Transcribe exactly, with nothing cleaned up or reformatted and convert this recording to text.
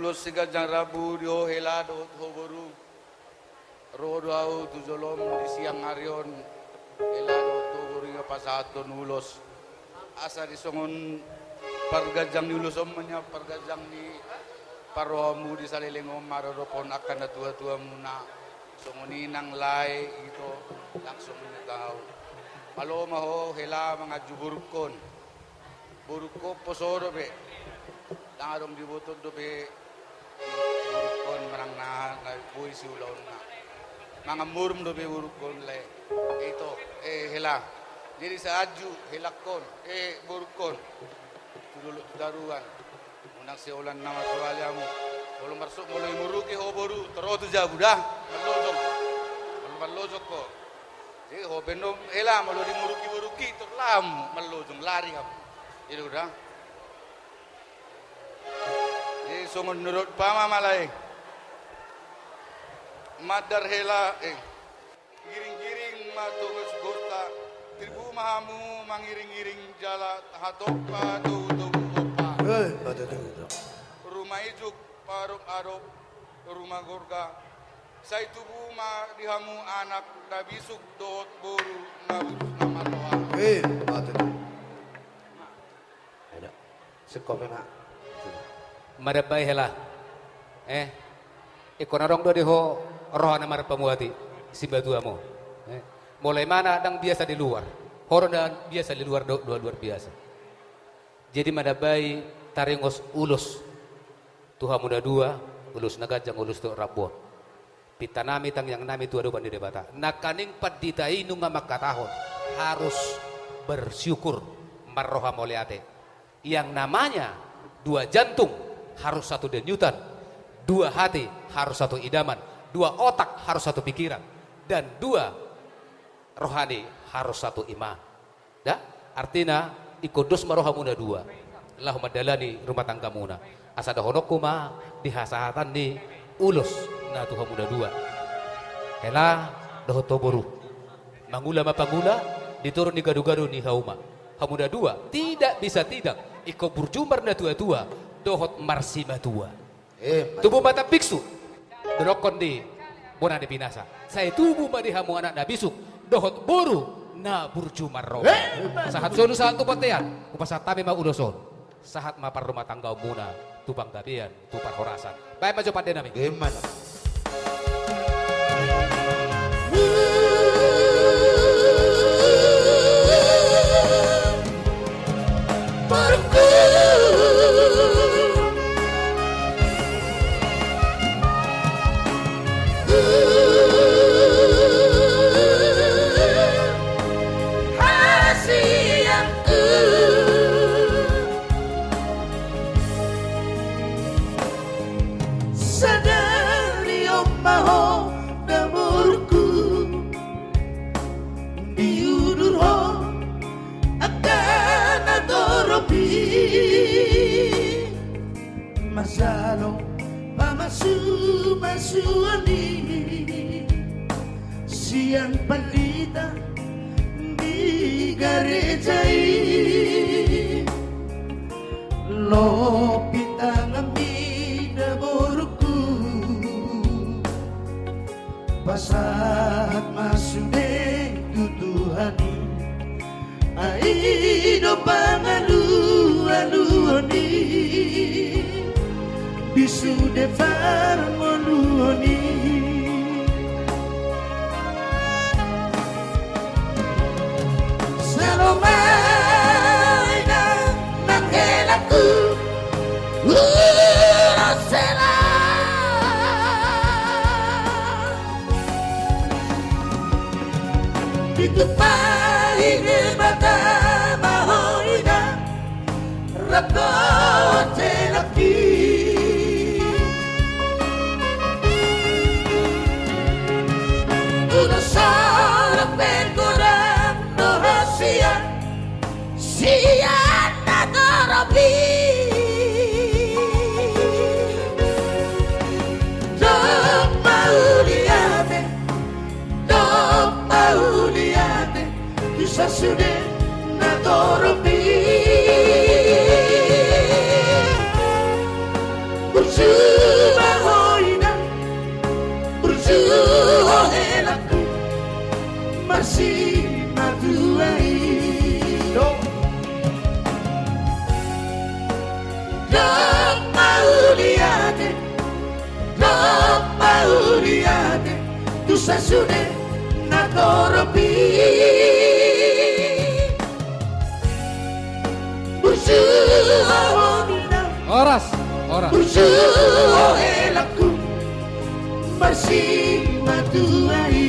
Ulos siganjang rambu di ho hela dohot ho boru. Ro do ahu tu jolom di siang ari on, hela dohot ho boru, ingkon pasahathon ulos. Asa di songon parganjang ni ulos on ma nian parganjang ni parrohamu di saleleng on, maradophon angka natuatuamuna. Songon i nang lae ito, nang songon i nang ahu. Malo ma ho hela manganju borungkon. Borungkon poso dope. Ndang adong diboto dope borungkon manang na, na boi siulaonna. Mangan morum dope borungkon lae. Ito, eh, hela. Jadi saanju helangkon, eh, borungkon. Tu dolok tu toruan. Unang sia holan na marsoal hamu. Molo marso, molo dimuruki ho boru, tor ro tu jabu da. Mallojong. Molo mallojong ho. Jadi ho pe annon hela, molo dimuruki boruki, tor lam mallojong, lari hamu. I do da. Jadi songon nurut pama ma lae. Mandar hela, eh. Giringgiring ma tongos gotta, tibu ma hamu mangiringiring jala hatompa togutogu ompa. Eh, mata tutu. Ruma ijuk, parup adop, ruma gorga. Sai tubu ma di hamu anak na bisuk dohot boru na burju na marroha. Eh, mata tutu. Eda. Singkop ma. Madambai hela. Eh. Ingkon adong do di ho roha na marpamuati, simatuam on. Eh. Molo imana ndang biasa di luar. Ho do ndang biasa di luar do, do luar biasa. Jadi madambai taringot ulos. Tu hamu na dua, ulos na ganjang, ulos tu rambu on. Pinta nami, tangiang nami tu adopan ni Debata. Nangkaning pandita i nunga mangkatahon, harus bersyukur, marroha mauliate. Yang namanya dua jantung harus satu denyutan, dua hati harus satu idaman, dua otak harus satu pikiran, dan dua rohani harus satu iman. Da, artina, ingkon dos ma rohamuna dua laho mandalani rumah tanggamuna. Asa dohononku ma di hasahatan ni ulos na tu hamuna dua. Hela dohot ho boru. Mangula ma pangula di toru ni gadogado ni hauma. Hamuna dua, tidak bisa tidak, ingkon burju marnatuatua dohot marsimatua. Eh, tubu ma tambiksu, dohonon ni bona ni pinasa. Sai tubu ma di hamu anak na bisuk dohot boru na burju marroha. Eh, sahat solu sahat tu bontean, hupasahat hami ma ulos on. Sahat ma parrumatanggaonmuna tu panggabean, tu parhorasan. Baen ma jo pande nami. Emma. Sadari on ma ho da borungku, diudur ho angka na torop i, manjalo pamasumasuon i sian pandita di gareja i. Lopi tanganmi da borungku, pasahat ma sude tu Tuhan i. Ai do pangalualuon i di sude parngoluon i. Saloma inang nang helangku, ulos hela. Ditumpahi Debata ma ho inang, rap dohot helangki. Ulos on pe godang do hasian sian na torop i. Dok mauliate, dok mauliate tu sasude na torop i. Burju sude na torop i. Burju ho ninna. Horas, horas. Burju ho helangku, marsimatua i.